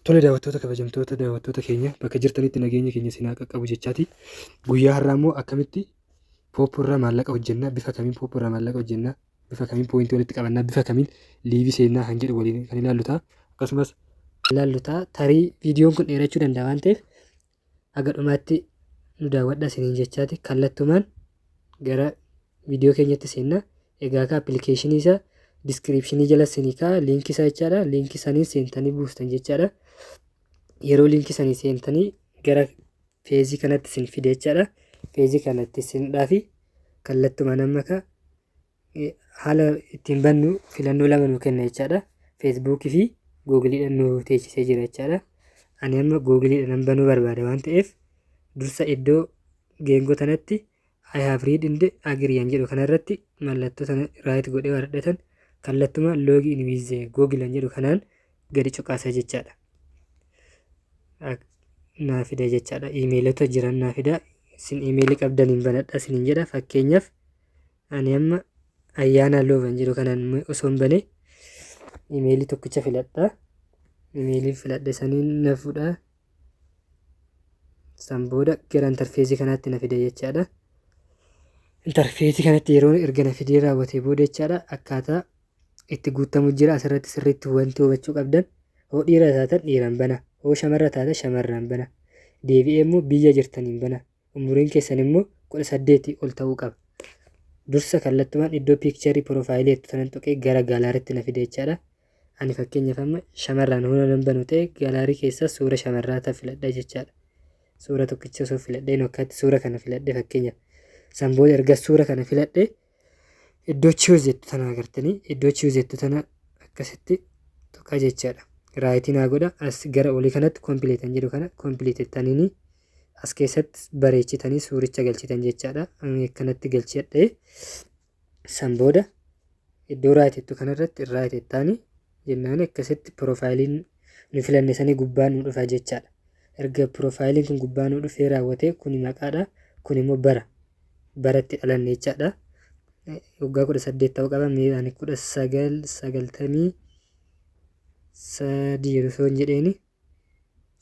Tole, daawwattoota, kabajamtoota daawwattoota keenya, bakka jirtanitti nageenya keenya isin haa qaqqabu jechaati. Guyyaa har'aa immoo akkamitti Poppo irraa maallaqa hojjennaa, bifa kamiin Poppo irraa maallaqa hojjennaa, bifa kamiin pointii walitti qabannaa, bifa kamiin live seennaa kan jedhu waliin kan ilaallu ta'a. Akkasumas ilaallu ta'a. Tarii viidiyoon kun dheerachuu danda'a waan ta'eef haga dhumaatti nu daawwadha isiniin jechaati. Kallattumaan gara viidiyoo keenyatti seenna. Egaa akka appilikeeshinii isaa descriptionii jala isinii kaa'a, liinkii isaa jechaadha. Liinkii saniin seentanii buustan jechaadha. Yeroo liinkii sanii seentanii gara peejii kanatti isin fide jechaadha. Peejii kanatti isin dhaafi kallattumaan amma ka haala ittiin bannu filannoo lama nu kenna jechaadha. Feesbuukii fi Googiliidhaan nu teechisee jira jechaadha. Ani amma Googiliidhaan banuu barbaada waan ta'eef, dursa iddoo geengoo tanatti "I have read and agree" an jedhu kanarratti mallattoo sana right godhee warradhatan, kallattuma "Log in with Google" an jedhu kanaan gadi cuqaasa jechaadha. Naa fida jechaadha. Iimeelota jiran naa fida. Isin iimeelii qabdaniin banadha isiniin jedha. Fakkeenyaaf, ani amma Ayyaana Loovan jedhu kanaan osoo hin bane iimeelii tokkicha filadha. Iimeelii filadhe saniin na fuudha. San booda gara interfaceii kanaatti na fida jechaadha. Interfaceii kanatti yeroo erga na fidee raawwatee booda jechaadha, akkaataa itti guutamu jira. Asirratti sirriitti wanti hubachuu qabdan, hoo dhiira taatan dhiiraan bana, hoo shamarra taatan shamarraan bana. Deebi'ee immoo biyya jirtaniin bana. Umuriin keessan immoo 18 ol ta'uu qaba. Dursa kallattumaan iddoo picture profileii jettu sanan tuqee gara galleryitti na fide jechaadha. Ani fakkeenyaaf amma shamarraan hoo nan banu ta'e, gallery keessaa suura shamarraa ta filadha jechaadha. Suura tokkicha osoo filadhee akkaatti suura kana filadhe fakkeenyaaf. San booda erga suura kana filadhe, iddoo choose jettu tana agartanii, iddoo choose jettu tana akkasitti tuqa jechaadha. Rightii naa godha. As gara olii kanatti "Complete" an jedhu kana complete jettaniini as keessatti bareechitanii suuricha galchitan jechaadha. Akkanatti galchadhee, san booda iddoo right jettu kanarratti right jettaanii jennaan, akkasitti profileiin nu filanne sanii gubbaa nu dhufa jechaadha. Erga profileiin kun gubbaa nu dhufee raawwatee, kuni maqaadha. Kun immoo bara itti dhalanne jechaadha. Waggaa 18 ta'uu qaba. Mee ani 1993 jedhu osoo hin jedheeni,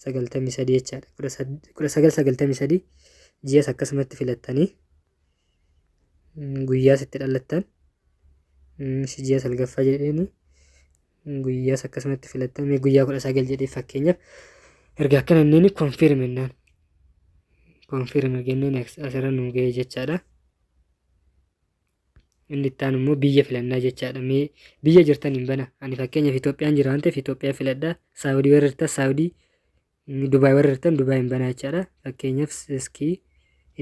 93 jechaadha. 1993, ji'as akkasumatti filattanii, guyyaas itti dhalattan, ji'a salgaffaa jedheeni, guyyaas akkasumatti filattan. Mee guyyaa 19 jedhee fakkeenyaaf. Erga akkana inni confirm jennaan, confirm jenneen asirra nu ga'e jechaadha. Inni itti aanu immoo biyya filannaa jechaadha. Mee biyya jirtan hin bana. Ani fakkeenyaaf Itoophiyaan jira waan ta'eef Itoophiyaa filadha. Saawudii warra jirtan Saawudii, Dubaay warra jirtan Dubaay hin banaa jechaadha. Fakkeenyaaf iskii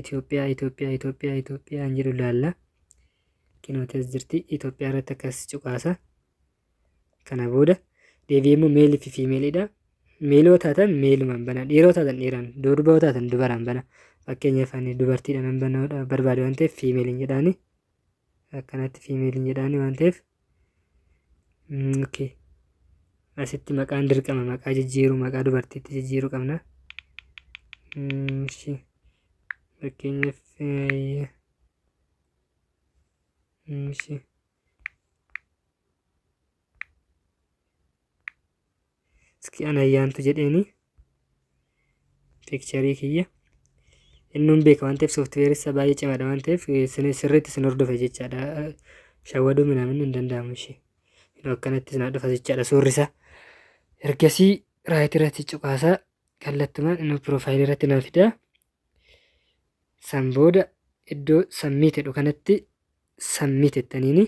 Itoophiyaa, Itoophiyaa, Itoophiyaa, Itoophiyaa hin jedhu laalla. Kinooti as jirti. Itoophiyaa irratti akkas cuqaasa. Kana booda deebi'ee immoo male fi femaleiidha. Male yoo taatan maleimaan bana. Dhiiroo taatan dhiiraan, durba yoo taatan dubaraan bana. Fakkeenyaaf, ani dubartiidhaan nan banuudha barbaade waan ta'eef femaleiin jedhaani. Akkanatti femaleiin jedhaani waan ta'eef. Okay. Asitti maqaan dirqama maqaa jijjiiruu, maqaa dubartiitti jijjiiruu qabna. Fakkeenyaaf, ishee iski ana ayyaantu jedheeni, pictureii kiyya innuun beeka waan ta'eef, softwareii isaa baay'ee cimaadha waan ta'eef sirriitti isin hordofa jechaadha. Shawwaduu minaamin hin danda'amu ishee. Akkanatti isin dhufa jechaadha suurri isaa. Ergasii right irratti cuqaasaa, kallattumaan inni profileii irratti naa fida. San booda iddoo submit jedhu kanatti submit jettaniini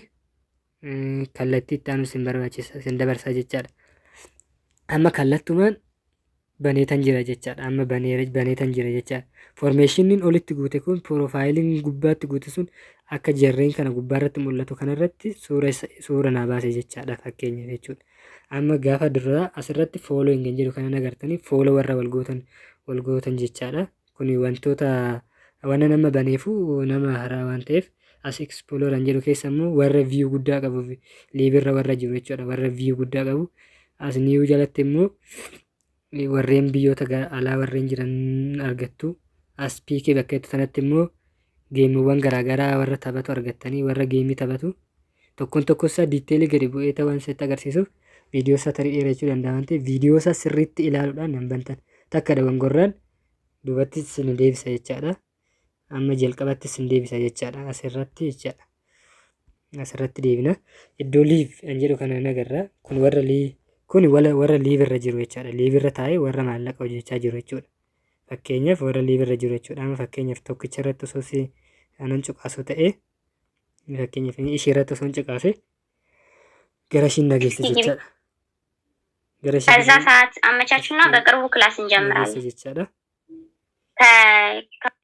kallattii itti aanu isin barbaachisa, isin dabarsaa jechaadha. Amma kallattumaan baneetan jira jechaadha. Amma baneetan jira jechaadha. Informationiin olitti guute kun, profileiin gubbaatti guute sun, akka jarreen kana gubbaarratti mul'atu kanarratti suura naa baase jechaadha fakkeenyaaf jechuudha. Amma gaafa duraa asirratti following kan jedhu kana agartanii, follow warra wal gootan jechaadha. Kuni wantoota wanna nama baneefu nama haaraa waan ta'eef, as explore kan jedhu keessa immoo warra view guddaa qabu, liveirra warra jiru jechuudha. Warra view guddaa qabu. As new jalatti immoo warreen biyyoota alaa warreen jiran argattu. As PK bakka jettu sanatti immoo gameiiwwan garaagaraa warra taphatu argattanii, warra gameii taphatu. Tokkoon tokko isaa detailii gadi bu'ee ta'uu waan isinitti agarsiisuuf, Viidiyoo isaa tarii dheerachuu danda'a waan ta'eef, viidiyoo isaa sirriitti ilaaluudhaan nan bantan. Takka dogongorraan duubatti isin deebisa jechaadha. Amma jalqabatti isin deebisa jechaadha. Asirratti jechaadha. Asirratti deebina. Iddoo live kan jedhu kana nagarra. Kun warra live irra jiru jechaadha. Live irra taa'ee warra maallaqa hojjechaa jiru jechuudha. Fakkeenyaaf, warra live irra jiru jechuudha. Amma fakkeenyaaf, tokkicha irratti osoo si anan cuqaasu ta'ee, fakkeenyaaf ishee irratti osoo hin cuqaase, gara ishiin nageessa jechaadha. Gara ishii ከዛ ሰዓት አመቻቹና በቅርቡ ክላስ nageessa እንጀምራለን። jechaadha. ከ-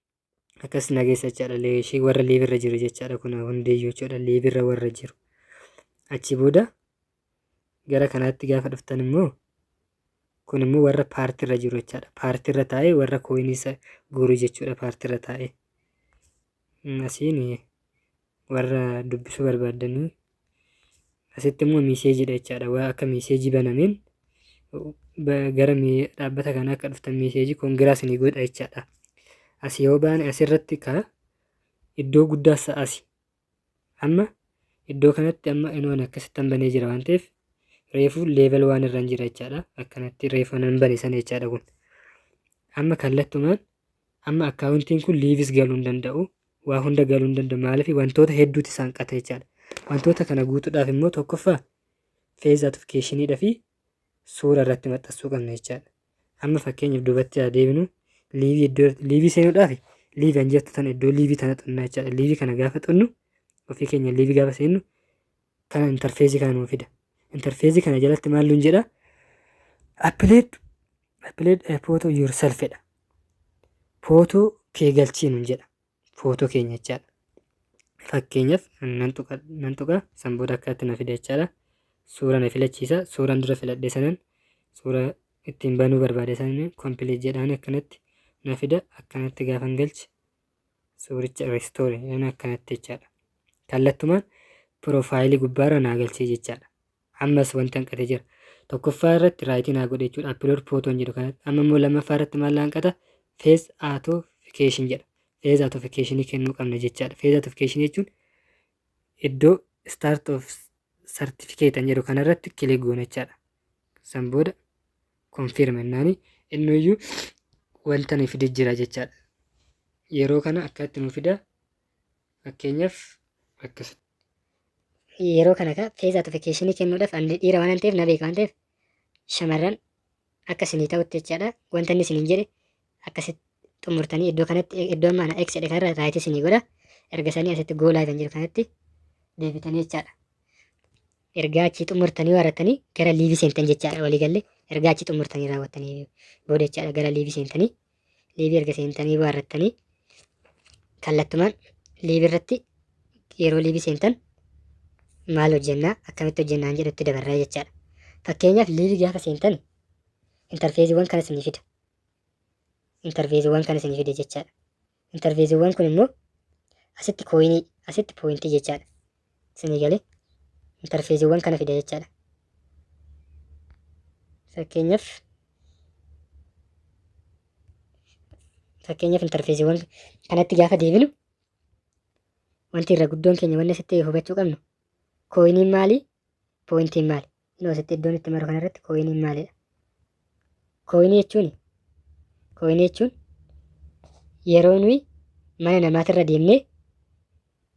Akkas nageessa jechaadha. Ishee warra live irra jiru jechaadha. Kun hundeeyyuu jechuudha. Live irra warra jiru. Achi booda gara kanaatti gaafa dhuftan immoo, kun immoo warra party irra jiru jechaadha. Party irra taa'ee warra coinii isa guuru jechuudha. Party irra taa'ee. Asiin warra dubbisuu barbaaddanii, asitti immoo messageiidha jechaadha. Waa akka messageii banameen gara dhaabbata kanaa akka dhuftan messageii congrats ni godha jechaadha. Asii yoo baane, asirratti ka iddoo guddaa asi. Amma iddoo kanatti amma inoon akkasitti banee jira waan ta'eef, reefu level waan irra hin jira jechaadha. Akkanatti reefu nan bane sana jechaadha kun. Amma kallattumaan amma accountiin kun liveis galuu hin danda'u. Waa hunda galuu hin danda'u. Maaliif? Wantoota hedduutu isaan qata jechaadha. Wantoota kana guutuudhaaf immoo tokkoffaa face authenticationidha fi suura irratti maxxansuu qabna jechaadha. Amma fakkeenyaaf duubatti haa deebinu. Liveii, iddoo liveii seenuudhaaf, live an jettu tana, iddoo liveii tana xunnaa jechaadha. Liveii kana gaafa xunnu, ofii keenya liveii gaafa seennu, kana interfaceii kana nuu fida. Interfaceii kana jalatti maal nuun jedha? Upload photo yourself jedha. Footoo kee galchii nuun jedha. Footoo keenya jechaadha. Fakkeenyaaf nan tuqa, san booda akkatti na fida jechaadha. Suura na filachiisa. Suuraan dura filadhe sanan, suura ittiin banuu barbaade sanan complete jedhaan, akkanatti na fida. Akkanatti gaafan galche, suuricha restore akkanatti jechaadha. Kallattumaan profileii gubbaarra naa galchee jechaadha. Ammas wanti hanqatee jira. Tokkoffaa irratti rightii naa godhe jechuudha. Upload photoon jedhu kanatti. Amma immoo lammaffaa irratti maal hanqata? Face authentication jedha. Face authentication kennuu qabna jechaadha. Face authentication jechuun iddoo start of certificate jedhu kanarratti click goona jechaadha. San booda confirm jennaani, innuyyuu wanta nu fide jira jechaadha. Yeroo kana akkatti nu fida, fakkeenyaaf akkasitti. Yeroo kana ka face authentication kennuudhaaf, ani dhiira waan ta'eef na beeka waan ta'eef, shamarran akka isinii ta'utti jechaadha. Wanta inni isiniin jedhe akkasitti xumurtanii, iddoo kanatti, iddoo amma ana X jedhe kanarra rightii isinii godha. Erga sanii asitti go live jedhu kanatti deebitanii jechaadha. Ergaa achii xumurtanii warrattanii gara liveii seentan jechaadha waliigalee. Ergaa achii xumurtanii raawwattanii booda jechaadha, gara liveii seentanii, liveii erga seentanii warrattanii, kallattumaan liveii irratti yeroo liveii seentan maal hojjennaa, akkamitti hojjennaan jedhutti dabarraa jechaadha. Fakkeenyaaf, liveii gaafa seentan interfaceiiwwan kana isinii fida. Interfaceiiwwan kana isinii fida jechaadha. Interfaceiiwwan kun immoo asitti coinii, asitti pointii jechaadha. Isinii galee interfaceiiwwan kana fida jechaadha. Fakkeenyaaf, interfaceiiwwan kanatti gaafa deebinu, wanti irra guddoon keenya wanni asitti hubachuu qabnu coiniin maali? Pointiin maali? Inni asitti iddoon itti maru kanarratti coiniin maalidha? Coinii jechuun yeroo nuyi mana namaatirra deemnee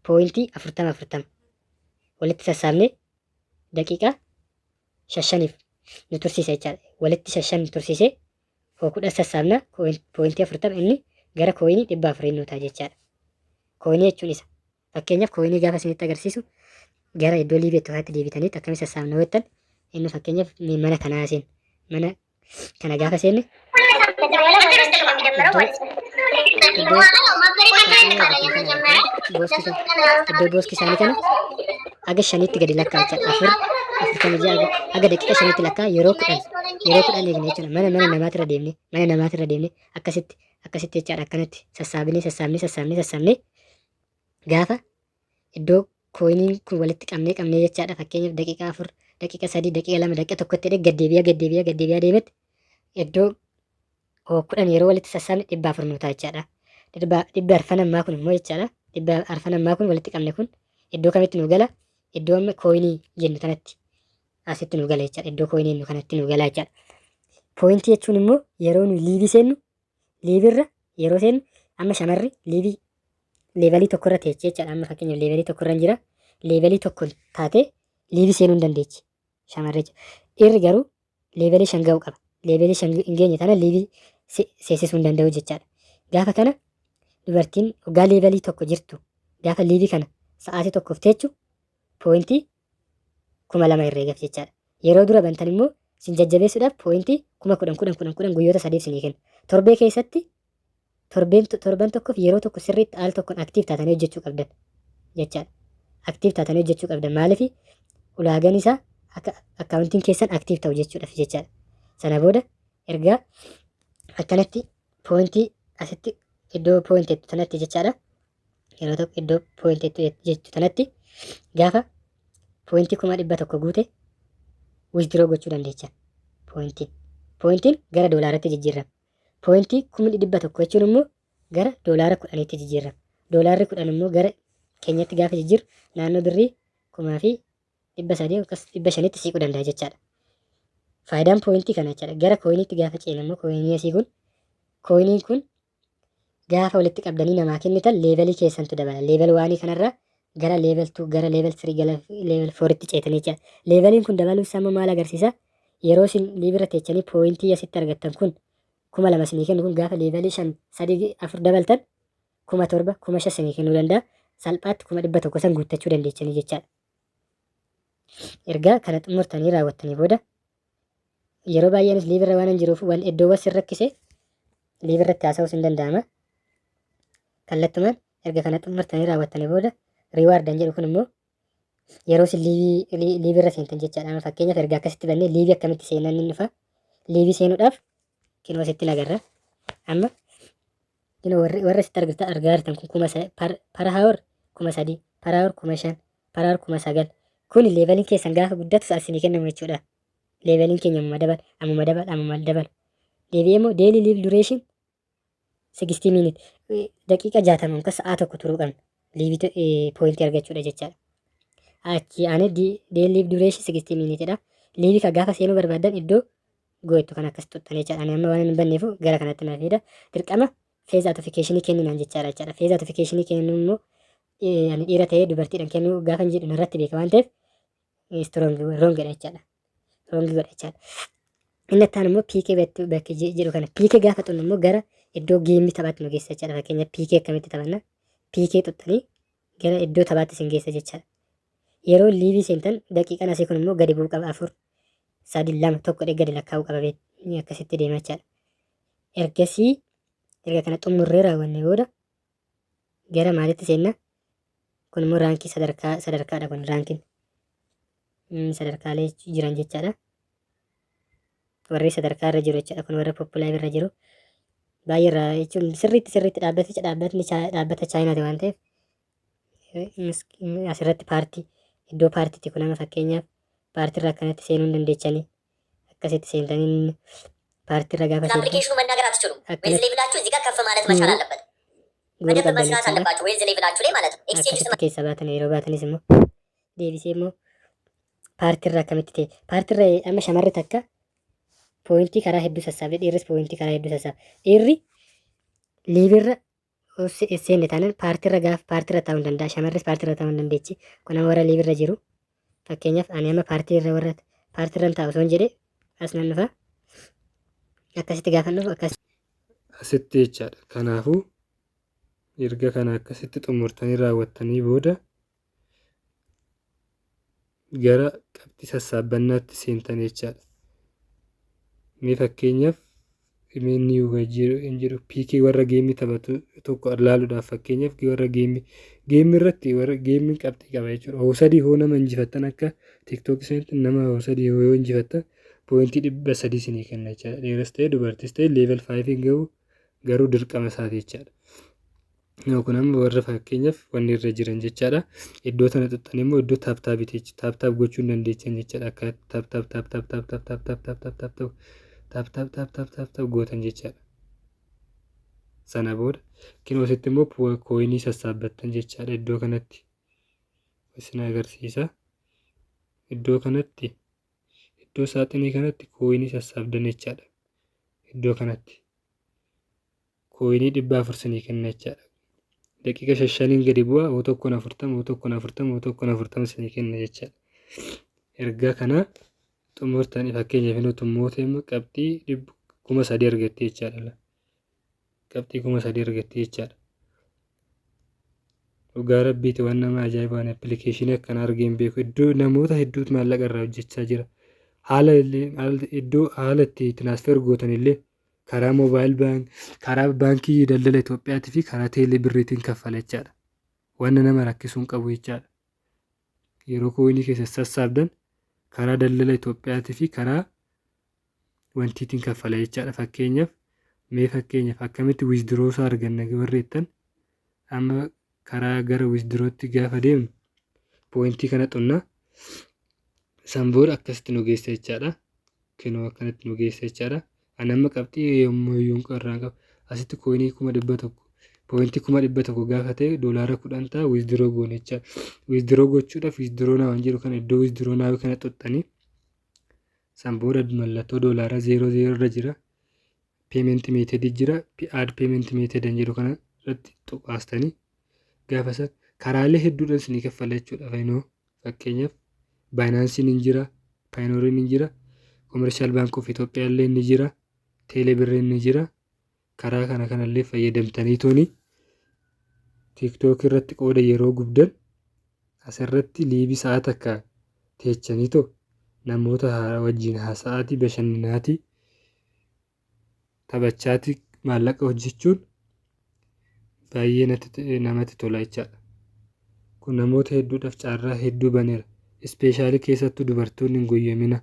pointii 40 40 walitti sassaabnee daqiiqaa shashaniif nu tursiisa jechaadha. Walitti shashan nu tursiisee hoo 10 sassaabna, pointii 40 inni gara coinii 400 nu ta'a jechaadha. Coinii jechuun isa. Fakkeenyaaf, coinii gaafa isinitti agarsiisu, gara iddoo liveiitti kanatti deebitaniitti akkamitti sassaabna yoo jettan, inni fakkeenyaaf mana kanaa seen, mana kana gaafa seenne, iddoo boskii isaanii kana haga shaniitti gadi lakkaa jechaadha. Afur, 46, haga daqiiqa shaniitti lakkaa, yeroo 10, yeroo 10 eegne jechuudha. Mana namaatirra deemne, mana namaatirra deemne, akkasitti akkasitti jechaadha. Akkanatti sassaabnee sassaabnee sassaabnee sassaabnee gaafa iddoo coiniin kun walitti qabnee qabnee jechaadha. Fakkeenyaaf, daqiiqaa 4, daqiiqa 3, daqiiqa 2, daqiiqa 1tti jedhee gaddeebi'aa gaddeebi'aa gaddeebi'aa deemetti, iddoo 10 yeroo walitti sassaabne 400 nu ta'a jechaadha. Dhibba arfan ammaa kun immoo jechaadha. Dhibba arfan ammaa kun walitti qabne kun iddoo kamitti nu gala? Iddoo amma coinii jennu tanatti. Asitti nu gala jechaadha. Iddoo coinii nu kanatti nu gala jechaadha. Pointii jechuun immoo yeroo nu liveii seennu, liveirra yeroo seennu, amma shamarri liveii levelii tokkorra teechee jechaadha. Amma fakkeenyaaf levelii tokkorra hin jira. Levelii tokko taatee liveii seenuu hin dandeechi. Shamarri jechuudha. Dhiirri garuu levelii 5 ga'uu qaba. Levelii 5 hin geenye tana liveii seensisuu hin danda'u jechaadha. Gaafa kana dubartiin waggaa levelii tokko jirtu gaafa liveii kana sa'aatii tokkoof teechu pointii 2000 herreegaaf jechaadha. Yeroo dura bantan immoo sin jajjabeessuudhaaf pointii 10,000 10 10 10 guyyoota 3f sinii kenna. Torbee keessatti torbeen torban tokkoof yeroo tokko sirriitti al tokkoon active taatanii hojjechuu qabdan jechaadha. Active taatanii hojjechuu qabdan, maaliif ulaagaan isaa akka accountiin keessan active ta'u jechuudhaaf jechaadha. Sana booda ergaa akkanatti pointii asitti iddoo pointii tanatti jechaadha. Yeroo tokko iddoo pointii jettu tanatti gaafa pointii 100,000 guute withdraw gochuu dandeecha. Pointiin. Pointiin gara doolaaratti jijjiirama. Pointii 100,000 jechuun immoo gara doolaara 10tti jijjiirama. Doolaarri 10 immoo gara keenyatti gaafa jijjiiru naannoo birrii 3,300 akkas 500tti siiquu danda'a jechaadha. Faayidaan pointii kana jechaadha. Gara coiniitti gaafa ceene immoo coinii asii kun, coiniin kun gaafa walitti qabdanii namaa kennitan levelii keessantu dabala. Level oneii kanarraa gara level 2, gara level 3, gara level 4tti ceetanii jechaadha. Leveliin kun dabaluu isaa immoo maal agarsiisa? Yeroo isin liveirra teechanii pointii asitti argattan kun 2000 isinii kennu kun gaafa levelii 5, 3, 4 dabaltan 7000, 5000 isinii kennuu danda'a. Salphaatti 100,000 san guuttachuu dandeechanii jechaadha. Ergaa kana xumurtanii raawwattanii booda yeroo baay'eenis liveirra waan hin jiruuf waan iddoowwan sin rakkise liveirratti haasa'uus hin danda'ama. Kallattumaan erga kana xumurtanii raawwattanii booda rewardan jedhu kun immoo yeroo isin liveirra seentan jechaadha. Amma fakkeenyaaf erga akkasitti bannee liveii akkamitti seenan ni dhufa. Liveii seenuudhaaf kinoo asitti agarra. Amma kinoo warra asitti argaa jirtan kun per hour 3000, per hour 5000, per hour 9000. Kun leveliin keessan gaafa guddatu isinii kennamu jechuudha. Leveliin keenya ammuma dabala, ammuma dabala, ammuma dabala. Deebi'ee immoo daily live duration 60 minute, daqiiqa 60 yookaan sa'aa tokko turuu qabna. Liveii pointii argachuudha jechaadha. Achi aanee daily live duration 60 minute dha. Liveii ka gaafa seenuu barbaadan iddoo gootu kan akkas xuxxan jechaadha. Ani amma waan hin banneefu gara kanatti na fida. Dirqama face authentication kenninaan jechaadha jechaadha. Face authentication kennuu immoo ani dhiira ta'ee dubartiidhaan kennuu gaafa hin jedhu narratti beeka waan ta'eef strong wrong godha jechaadha. Wrong godha jechaadha. Inni itti aanu immoo PK bakki jedhu kana PK gaafa xunnu immoo gara iddoo gameii taphaatti nu geessa jechaadha. Fakkeenyaaf PK akkamitti taphanna? PK xuxxanii gara iddoo taphaatti isin geessa jechaadha. Yeroo liveii seentan daqiiqaan asii kun immoo gadi bu'uu qaba, 4, 3, 2, 1 gadi lakkaa'uu qaba, akkasitti deema jechaadha. Ergasii erga kana xumurree raawwanne booda gara maalitti seenna? Kun immoo rankii sadarkaa sadarkaadha, kun rankiin sadarkaalee jiran jechaadha. Warri sadarkaa irra jiru jechaadha. Kun warra Poppo Live irra jiru. Baay'ee irraa jechuun sirriitti sirriitti dhaabbaticha dhaabbatni dhaabbata Chaayinaati waan ta'eef asirratti party, iddoo partyitti kun amma fakkeenyaaf partyrra akkanatti seenuu hin dandeechanii, akkasitti seentanii partyrra gaafa seentan አፕሊኬሽኑ መናገር አትችሉም። ዌልዝ ሌቭላችሁ እዚህ ጋር ከፍ ማለት መቻል አለበት። guuruu በደንብ qabdan መስራት jechaadha. አለባችሁ። wealth level ኣችሁ ላይ ማለት ነው። exchange Akkasitti keessa baatan, yeroo baatanis immoo deebisee immoo partyrra akkamitti ta'e partyrra amma shamarri takka pointii karaa hedduu sassaabde, dhiirris pointii karaa hedduu sassaaba. Dhiirri liveirra seenne taanaan partyrra gaaf partyrra taa'uu hin danda'a. Shamarris partyrra taa'uu hin dandeechi. Kun amma warra liveirra jiru. Fakkeenyaaf ani amma partyrra warra partyrra taa'u osoo hin jedhe as nan dhufa. Akkasitti gaafa dhufu akkas Asitti jechaadha. Kanaafuu erga kana akkasitti xumurtanii raawwattanii booda gara qabxii sassaabannaatti seentan jechaadha. Mee fakkeenyaaf inni hin jedhu PK warra gameii taphatu tokko ilaaluudhaaf, fakkeenyaaf warra gameii gameii irratti warra gameiin qabxii qaba jechuudha. Hoo sadii hoo nama injifattan, akka TikTokii sanitti nama hoo sadii yoo injifattan pointii 300 isinii kenna jechaadha. Dhiiras ta'e dubartis ta'e level fiveiin gahu garuu dirqama isaati jechaadha. Kun amma warra fakkeenyaaf wanni irra jiran jechaadha. Iddoo tana xuxxanii immoo iddoo tap tapiiti jechuudha. Tap tap gochuu hin dandeechan jechaadha. Akka tap tap tap tap tap tap tap tap tap tap tap tap tap tap tap tap tap tap gootan jechaadha. Sana booda kinoositti immoo coinii sassaabbattan jechaadha. Iddoo kanatti isin agarsiisa. Iddoo kanatti Iddoo saaxinii kanatti coinii sassaabdan jechaadha. Iddoo kanatti coinii 400 sinii kenna jechaadha. Daqiiqa shashaniin gadi bu'a, oo tokkoon 40, oo tokkoon 40, oo tokkoon 40 sinii kenna jechaadha. Ergaa kana xumurtanii, fakkeenyaaf inni xumurtee qabxii 3,000 argatte jechaadha. Qabxii 3,000 argatte jechaadha. Dhugaa rabbiiti, waan nama ajaa'ibaan applicationii akkana argee hin beeku. Iddoo namoota hedduutu maallaqa irraa hojjechaa jira. Haala illee iddoo haala itti transfer gootan illee karaa mobile bank, karaa Baankii Daldala Itoophiyaatii fi karaa teelee birriitiin kaffala jechaadha. Wanna nama rakkisuu hin qabu jechaadha. Yeroo coinii keessa sassaabdan karaa Daldala Itoophiyaatii fi karaa wantiitiin kaffala jechaadha. Fakkeenyaaf, mee fakkeenyaaf akkamitti withdraw isaa arganna warreettan, amma karaa gara withdrawtti gaafa deemnu pointii kana xunnaa, san booda akkasitti nu geessa jechaadha. Kinoo akkanatti nu geessa jechaadha. Ani amma qabxii yommuu iyyuu irraa qabu asitti coinii 100,000, pointii 100,000 gaafa ta'e $10 ta'a, withdraw goone jechaadha. Withdraw gochuudhaaf withdraw now jedhu kana, iddoo withdraw now kana xuxxanii, san booda mallattoo doolaaraa zero zero irra jira. Payment methodii jira. Add payment method jedhu kana irratti tuqaastanii gaafa san karaalee hedduudhaan isinii kaffala jechuudha. Fayyinoo fakkeenyaaf Binanceiin hin jira, Payoneeriin hin jira, Commercial Bank of Ethiopia illee ni jira, Teelee birriin ni jira. Karaa kana kanallee fayyadamtanii tooni TikTok irratti qooda yeroo gubdan asirratti liveii sa'a takka teechanii too namoota wajjin haasa'aatii, bashannanaatii, taphachaatii maallaqa hojjechuun baay'ee namatti tola jechaadha. Kun namoota hedduudhaaf carraa hedduu baneera. Especially keessattuu dubartoonni hin goyyomina,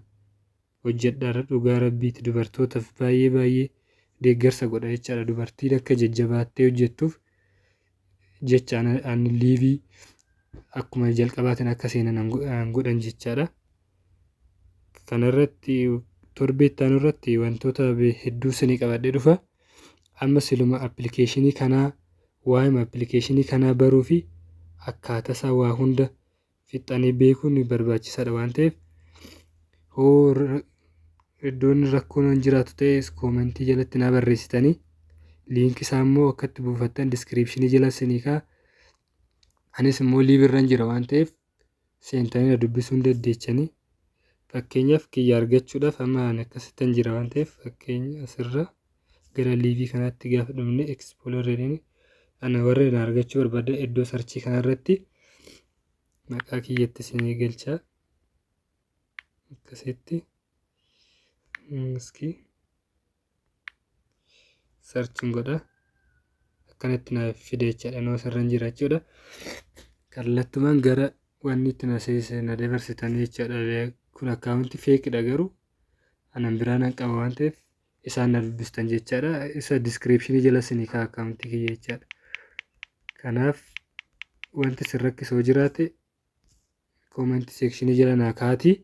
hojjedhaa. Dhugaa rabbiiti, dubartootaaf baay'ee baay'ee deeggarsa godha jechaadha. Dubartiin akka jajjabaattee hojjettuuf jecha ani liveii akkuma jalqabaatiin akka seenan godhan jechaadha. Kanarratti torbee itti aanu irratti wantoota hedduu isinii qabadhee dhufa. Amma siluma applicationii kanaa, waa'ima applicationii kanaa baruu fi akkaataa isaa waa hunda fixxanii beekuun barbaachisaadha waan ta'eef, hoo iddoon rakkoon hin jiraatu ta'e commentii jalatti naa barreessitanii, linkii isaa immoo akka itti buufattan descriptionii jala isinii kaa'a. Anis immoo live irra jira waan ta'eef seentanii na dubbisuu hin dandeechanii. Fakkeenyaaf kiyya argachuudhaaf amma ani akkasittan jira waan ta'eef, fakkeenya asirra gara liveii kanaatti gaafa dhufne, explore jedhanii, ana warra na argachuu barbaadan iddoo searchii kanarratti maqaa kiyyatti isinii galchaa, akkasitti iski searchiin godha, akkanatti naaf fide jechaadha. Noo asirra jira jechuudha. Kallattumaan gara wanni itti na seese na dabarsitanii jechaadha. Kun accountii fakedha, garuu anan biraa nan qaba waan ta'eef isaan na dubbistan jechaadha. Isa descriptionii jala isinii kaa accountii kiyya jechaadha. Kanaaf wanti isin rakkisoo jiraate commentii sectionii jala naa kaatii.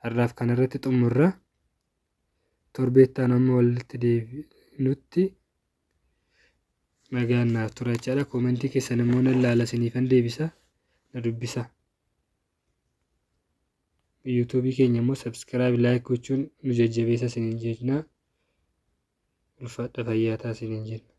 Har'aaf kanarratti xumurra. Torbee itti aanu amma walitti deebinutti nagaan naaf tura jechaadha. Commentii keessan immoo nan laala, isiniifan deebisa, na dubbisa. YouTubeii keenya immoo subscribe, like gochuun nu jajjabeessa isiniin jenna. Ulfaadha, fayyaa ta'a isiniin jenna.